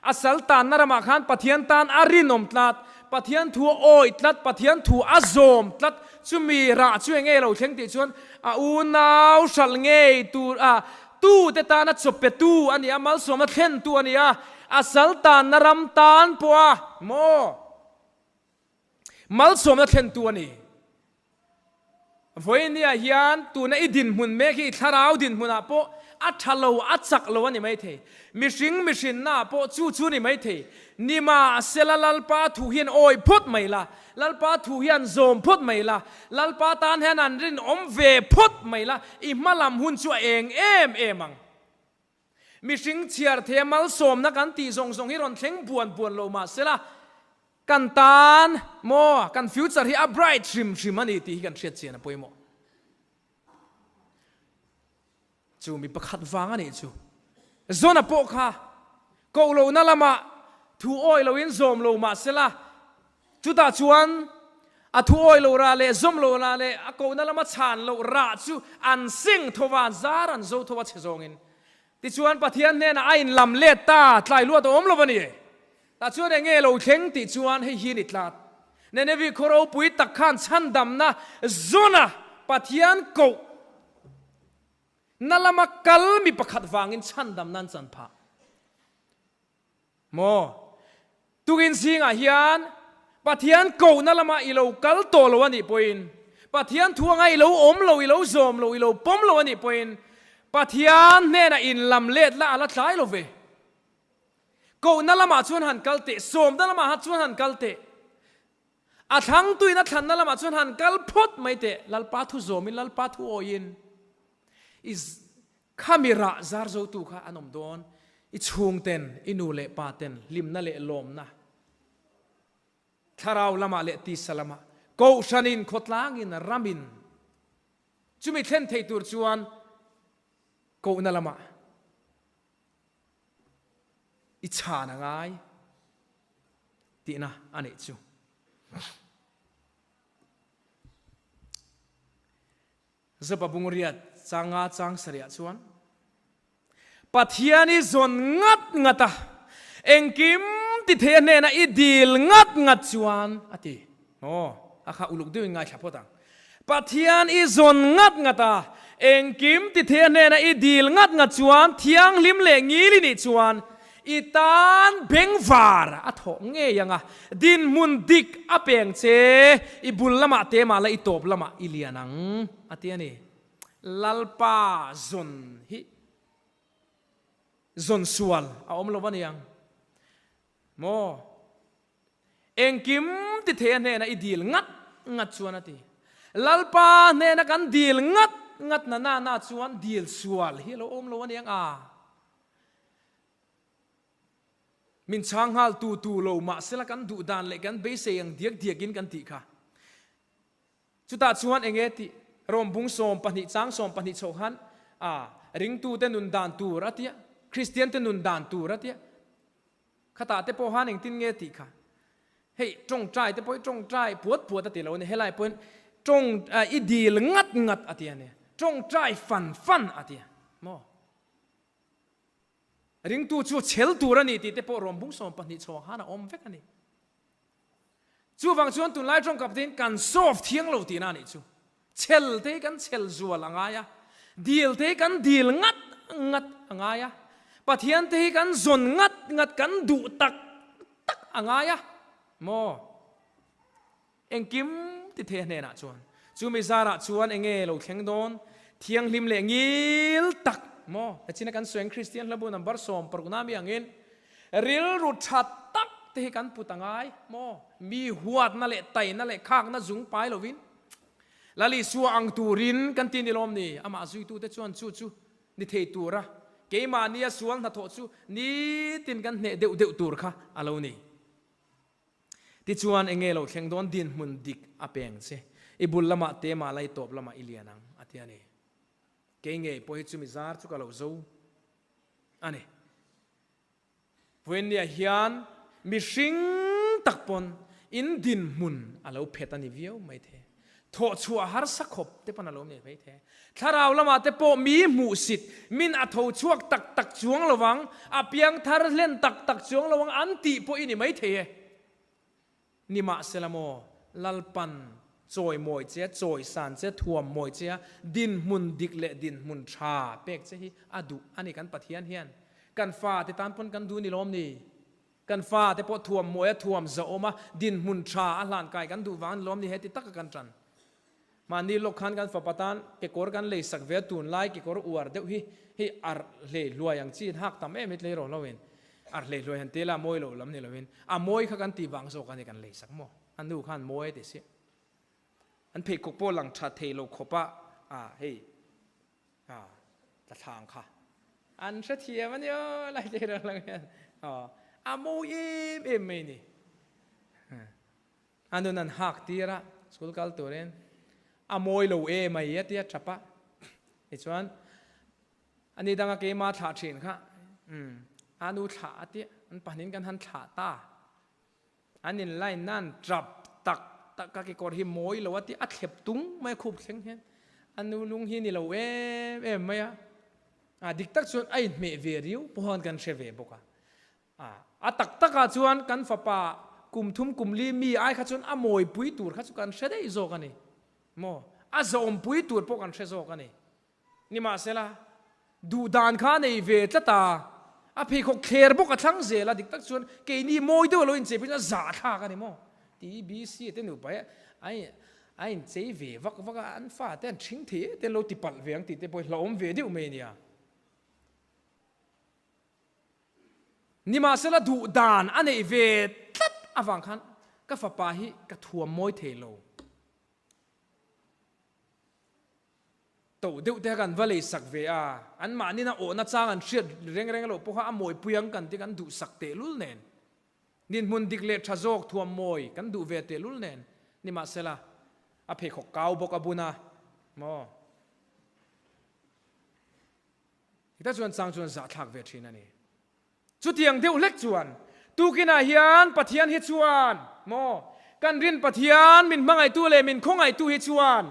a sal tanna ramah khan Pathian tan a rinawm tlat, Pathian thu a awih tlat, Pathian thu a zawm tlat. Chumi rah chu enge lo thleng tih chuan a unau hralh ngei tur a Tute tana chawpetu a ni a, malsawmna thlentu a ni a, a sal tanna ram tan pawha maw malsawmna thlentu a ni. Vawinia hian tuna i dinhmun mek hi i thlarau dinhmunah pawh a tha lo, a chak lo a ni maithei. Mihring mihrinnaah pawh chu chu a ni maithei. Nimahsela Lalpa thu hian awih phawt mai la, Lalpa thu hian zawm phawt mai la, Lalpa tan hian an rinawm ve phawt mai la, i hma lam hun chu a eng em em ang. Mihring chhiar thei a malsawmna kan tih zawng zawng hi rawn thleng buan buan lo mah sela, kan tan maw, kan future hi a bright hrim hrim a ni tih hi kan hriat chian a pawimawh. Chu mi pakhat vang a nih chu. Zona pawh kha koh lohna lamah thu awih loin zawm lo mah sela, chutah chuan a thu awih loh rah leh zawm loh rah leh a kohna lama chhan loh rah chu an seng tho va, an zar an zo tho a chhe zawngin. Tichuan Pathian hnenah a inlam let ta, tlai luat a awm lo a ni. Tah chuan eng nge lo thleng tih chuan hei hi ni tlat. Nenevi khaw ropui tak khan chhandamna Zona Pathian koh na lama kal mi pakhat vangin chhandamna an chan phah. Maw? Tukin zingah hian Pathian kohna lama i lo kal tawh lo a nih pawhin, Pathian thu anga i lo awm lo, i lo zawm lo, i lo pawm lo a nih pawhin, Pathian hnenah inlam let la a la tlai lo ve. Kohna lamah chuan han kal teh, sawmna lamah ha chuan han kal teh, a thlangtuin a thlanna lamah chuan han kal phawt mai teh, Lalpa thu zawmin, Lalpa thu awiin i khami rah zar zotu kha an awm dawn, i chhungten, i nu leh pa ten hlimna leh lawmna, thlarau lamah leh tisa lamah, kohhranin, khawtlangin, ramin, chumi thlen thei tur chuan kohna lamah. I chhan a ngai tihna a nih chu. Zopa bungriat changa chang sarih chuan Pathian i zawn ngat ngat a, engkim ti thei a hnenah i dil ngat ngat chuan a ti. Aw, a kha uluk deuhin ngaithla phawt ang. Pathian i zawn ngat ngat a, engkim ti thei a hnena i dil ngat ngat chuan thianghlim leh ngil i nih chuan i tan bengvar a thawh ngei ang a, dinhmun dik a peng che, i bul lamah te mah la i tawp lamah i lian ang a ti a ni. Lalpa zawn hi zawn sual a awm lo a niang maw? Engkim ti thei a hnena i dil ngat ngat chuan a ti. Lalpa hnena kan dil ngat ngat na na na chuan dil sual hi a lo awm lo a niang a. Min chhang nghal tu tu lo mahsela kan duh dan leh kan beisei ang diak diakin kan tih kha. Chutah chuan enge tih Rom bung 12 chang 12 chhoh khan a ringtute nun dan tur a tia, Kristiante nun dan tur a tia. Khatah te pawh han engtin nge tih kha. Hei tawngtai te pawh hi tawngtai puat puat a ti lo a ni. Helai pawhin tawng i dil ngat ngat a ti a ni. Tawngtai fan fan a ti a maw. Ringtu chu chhel tur a ni tih te pawh rawm bung 12 chhawng khan a awm vek a ni. Chuvang chuan tunlai tawngkap te hian kan soft thiang lo tihna a nih chu. Chhel te hi kan chhel zual a ngai a, dil te hi kan dil ngat ngat a ngai a, Pathian te hi kan zawn ngat ngat kan duh tak tak a ngai a maw? Engkim ti thei a hnenah chuan chumi zarah chuan enge lo thleng dawn? Thianghlim leh ngil tak maw? Hechina kan sawi ang Kristian hlabu number 16 na mi angin. Rilru tha tak te hi kan put a ngai maw? Mi huatna leh taina leh khakna zung pai lovin Lal Isua ang turin kan ti ni lawm ni? Amah zuitute chuan chu chu ni thei tura keimahnia sual hnathawh chu nitin kan hneh deuh deuh tur kha a lo ni. Tichuan enge lo thleng dawn dinhmun dik a peng che. I bul lamah te mah la i tawp lamah i lian ang a ti a ni. Kei ngei pawh hi chumi zar chu ka lo zo a ni. Vawiinniah hian mihring tak pawn in dinhmun a lo phet a ni viau mai the. Thawhchhuah harsa khawp te pawn a lo nei mai the. Thlarau lamah te pawh mi hmuhsit, min a tho chhuak tak tak chuang lo vang, a piang thar hlen tak tak chuang lo vang an tih pawh i ni mai thei e. Nimahsela maw, Lalpan chawi mawi che, chawi san che, thuam mawi che a, dinhmun dik leh dinhmun tha pek che hi a duh a ni kan Pathian hian. Kan fate tan pawn kan duh ni lawm ni? Kan fate pawh thuam mawi a thuam zahawm a, dinhmun tha a hlan kai kan duh vang ni lawm ni heti taka kan tan. Mahni lawk khan kan fapa tan kekawr kan lei sak ve a, tunlai kekawr uar deuh hi hei arh hlei hluai ang chi in hak tam em hi tlei rawh lo in arh hlei hluai han ti ila a mawi lo lam ni lo in a mawi kha kan tih vang zawk a ni kan lei sak maw? A nu khan mawi a ti siah. An pheikhawk pawh lang tha thei lo khawp a, a hei a tla thlang kha an hrethiam a nia lai tlei rawh lo hian a mawi em em mai ni. A nun an hak tir a, school kal turin a mawi lo e mai a tia tap a. Tichuan ani danga keima thlah thin kha a nu thlah a tia, an pahnin kan han thlah ta. An in line nan tap tak tak a kekawr hi mawi lo a tia, a thlep tung mai a khup thleng hian a nu lung hi ni lo em em mai a. A dik tak chuan a inhmeh ve riau pawh kan hre ve bawk a. A, a tak takah chuan kan fapa kum thum kum li mi ai kha chuan a mawipui tur kha chu kan hre daih zawk a ni maw? A zawmpui tur pawh kan hre zawk a ni. Nimahsela, duh dan kha a nei ve tlat a, a pheikhawk thler bawk a thlang zel a, dik tak chuan keini mawi deuh a lo inchei phei chuan a zahthlak a ni maw? TBC te nupa hi a inchei ve vak vak a, an fate an ṭhing thei e te an lo tipalh ve ang tih te pawh hi hlauhawm ve deuh mai a nia. Nimahsela duh dan a neih ve tlat avang khan ka fapa hi ka thuam mawi thei lo. To deuh te kha kan va lei sak ve a, anmahnin a awhna chang an hriat reng reng loh pawh kha a mawipui ang kan ti kan duhsak tehlul nen. Dinhmun dik leh tha zawk thuam mawi kan duh ve tehlul nen. Nimahsela a pheikhawk kau bawk a bun a maw. Heta chuan chang chuan zahthlak ve thin a ni. Chutiang deuh hlek chuan tukinah hian Pathian hi chuan maw kan rin Pathian min hmangaihtu leh min khawngaihtu hi chuan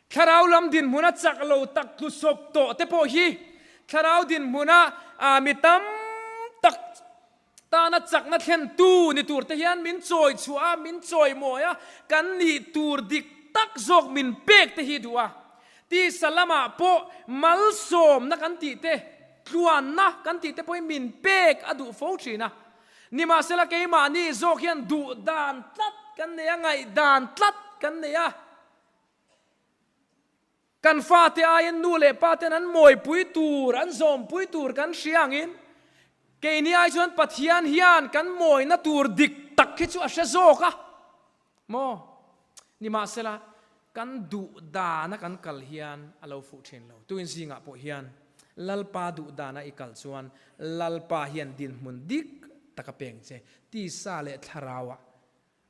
thlarau lam dinhmuna chak lo tak tlu sawp tawh te pawh hi thlarau dinhmuna mi tam tak tana chakna thlentu ni tur te hian min chawi chhuah a, min chawi mawi a, kan nih tur dik tak zawk min pek te hi duh a. Tisa lamah pawh malsawmna kan tih te, tluanna kan tih te pawhin min pek a duh fo thin a. Nimahsela keimahni zawk hian duh dan tlat kan nei a, ngaihdan tlat kan nei a. Kan fate aiin nu leh pa ten an mawipui tur, an zawmpui tur kan hria angin, keini ai chuan Pathian hian kan mawina tur dik tak hi chu a hre zawk a maw? Nimahsela, kan duh dana kan kal hian a lo fuh thin lo. Tuin zingah pawh hian Lalpa duh dana i kal chuan Lalpa hian dinhmun dik tak a peng che, tisa leh thlarauah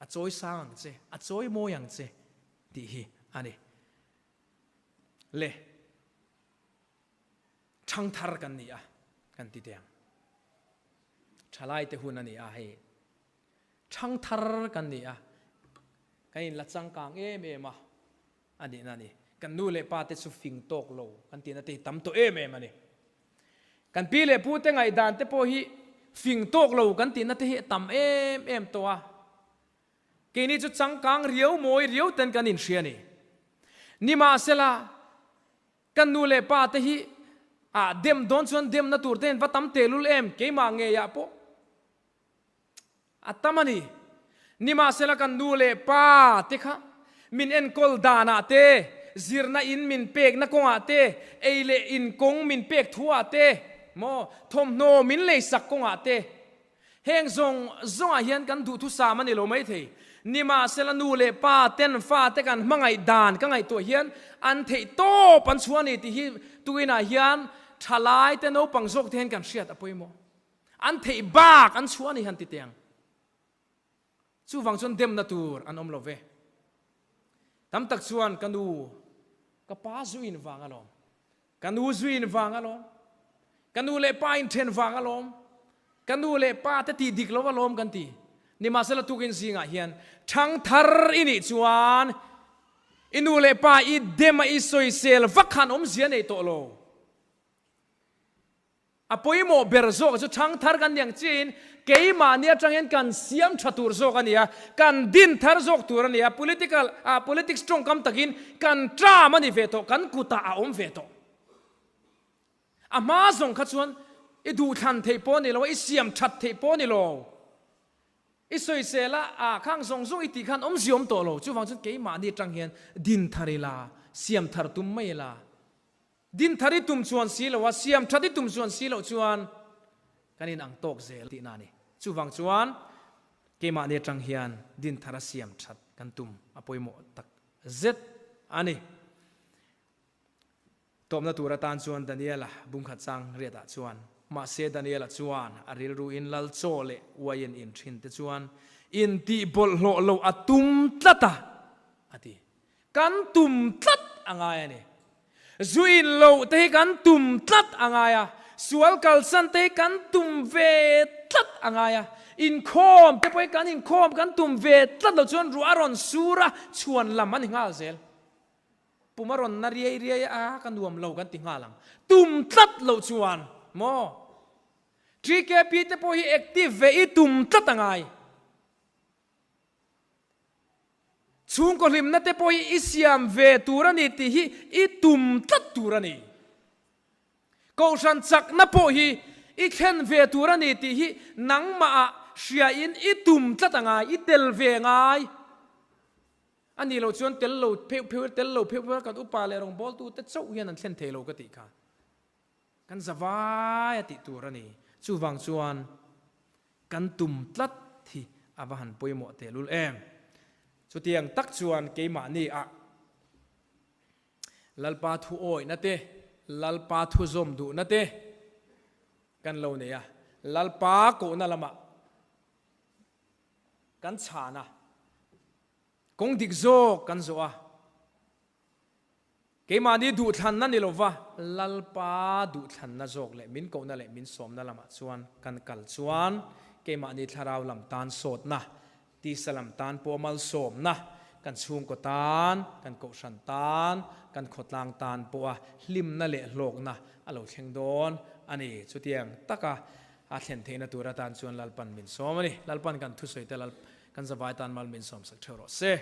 a chawi sang ang che, a chawi mawi ang che tih hi a ni. Le ṭhangthar kan ni a kan ti teh ang. Ṭhalaite hun a ni a hei. Ṭhangthar kan ni a, kan inla changkang em em a a nihna a ni. Kan nu leh pa te chu fing tawk lo kan tihna te hi tam tawh em em a ni. Kan pi leh pu te ngaihdan te pawh hi fing tawk lo kan tihna te hi a tam em em tawh a. Keini chu changkang riau mawi riau ten kan inhria a ni. Nimahsela, kan nu leh pa te hi ah dem dawn chuan demna tur te in va tam tehlul em, keimah ngeiah pawh a tam a ni. Nimahsela kan nu leh pa te kha min enkawl danah te, zirna in min pekna kawngah te, ei leh in kawng min pek thuah te, maw thawmhnaw min leisak kawngah te. Heng zawng zawngah hian kan duhthusam a ni lo maithei. Nimahsela nu leh pa ten fate kan hmangaih dan ka ngaihtuah hian an theih tawp an chhuah a ni tih hi tuinah hian thalai te naupang zawk te hian kan hriat a pawimawh. An theih bak an chhuah a ni han ti teh ang. Chuvang chuan demna tur an awm lo ve. Tam tak chuan ka nu ka pa zuin vang alawm. Ka nu zuin vang alawm. Ka nu leh pa inthen vang alawm. Ka nu leh pa te tih dik lo alawm kan ti. Nimahsela tukin zingah hian thangthar i nih chuan i nu leh pa i dem a i sawisel vak khan awmzia nei tawh lo. A pawimawh ber zawk chu thangthar kan ni ang chiin keimahni atang hian kan siam tha tur zawk a ni a, kan din thar zawk tur a ni a, political ah politics tawngkam takin kan term a ni ve tawh, kan kutah a awm ve tawh. A hma zawng kha chuan i duhthlan theih pawh a ni lo a, i siam that theih pawh a ni lo. I sawisel a, ah khang zawng zawng i tih khan awmzia awm tawh lo. Chuvang chuan keimahni atang hian din thar ila, siam thar tum mai ila. Dinthar i tum chuan si lo a, siam that i tum chuan si loh chuan kan inang tawk zel tihna a ni. Chuvang chuan keimahni atang hian dinthar a siam that kan tum a pawimawh tak zet a ni. Tawpna tur atan chuan Daniela bungkhat chang riatah chuan, Mahse Daniela chuan a rilruin lal chaw leh uaiin in thin te chuan intih bawlhhlawh loh a tum tlat a, a ti. Kan tum tlat a ngai a ni. Zu in loh te hi kan tum tlat a ngai a, sual kalsan te hi kan tum ve tlat a ngai a, inkhawm te pawh hi kan inkhawm kan tum ve tlat loh chuan ruah a rawn sur a, chhuan lam a ni nghal zel. Pum a rawn na riai riai a, ka nuam lo kan ti nghal ang. Tum tlat loh chuan maw? TKP te pawh hi active ve i tum tlat a ngai. Chhungkaw hlimna te pawh hi i siam ve tur a ni tih hi i tum tlat tur a ni. Kohhran chakna pawh hi i thlen ve tur a ni tih hi nangmahah hriain i tum tlat a ngai, i tel ve ngai. A nih loh chuan tel lo pheuh pheuh, tel lo pheuh pheuh a kan upa leh rawngbawltute chauh hian an thlen thei lo ka tih kha. Kan zavai a tih tur a ni. Chuvang chuan kan tum tlat hi a va han pawimawh tehlul em. Chutiang tak chuan keimahni ah Lalpa thu awihna te, Lalpa thu zawm duhna te kan lo nei a. Lalpa kohna lamah kan chhan a, kawng dik zawk kan zawh a. Keimahni duhthlanna ni lova Lalpa duhthlanna zawk leh min kohna leh min sawmna lamah chuan kan kal chuan keimahni thlarau lam tan sawtna, tisa lam tan pawh malsawmna, kan chhungkaw tan, kan kohhran tan, kan khawtlang tan pawha hlimna leh hlawkna a lo thleng dawn a ni. Chutiang taka a thlen theihna tur atan chuan Lalpan min sawm a ni. Lalpan kan thusawi te Lal kan zavai tan mal min sawmsak theuh rawh se.